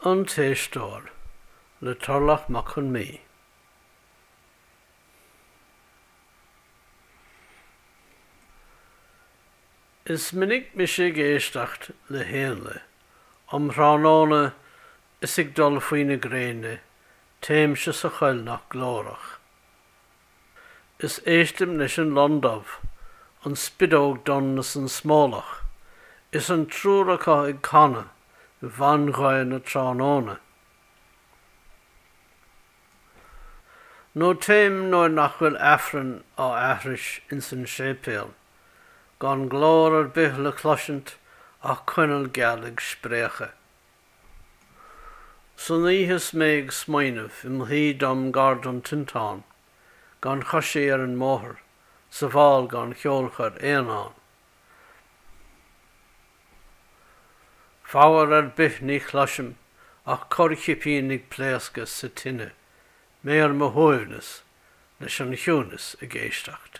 An tÉisteoir le Turlough Mac Con Midhe. Is minic mise ag éisteacht le héanlaith um thráthnóna is ag dul faoi na gréine téimse sa choill nach glórach. Is éistim leis an lon dubh, an spideog donn is an smólach, is an triúr acu ag canadh i bhfanghaoth na tráthnóna. Nó téim nuair nach bhfuil Aifreann á aithris ins an séipéal, gan glór ar bith le cloisint ach coinneal geal ag spréachadh. San oíche 's mé ag smaoineamh im shuí dom gar don tinteán, gan choisí ar an mbóthar, sa bhfál gan cheolchoir éan ann. Foghair ar bith ní chloisim ach corrchipín ag pléascadh sa tine, mé ar mo shuaimhneas leis an chiúnas ag éisteacht.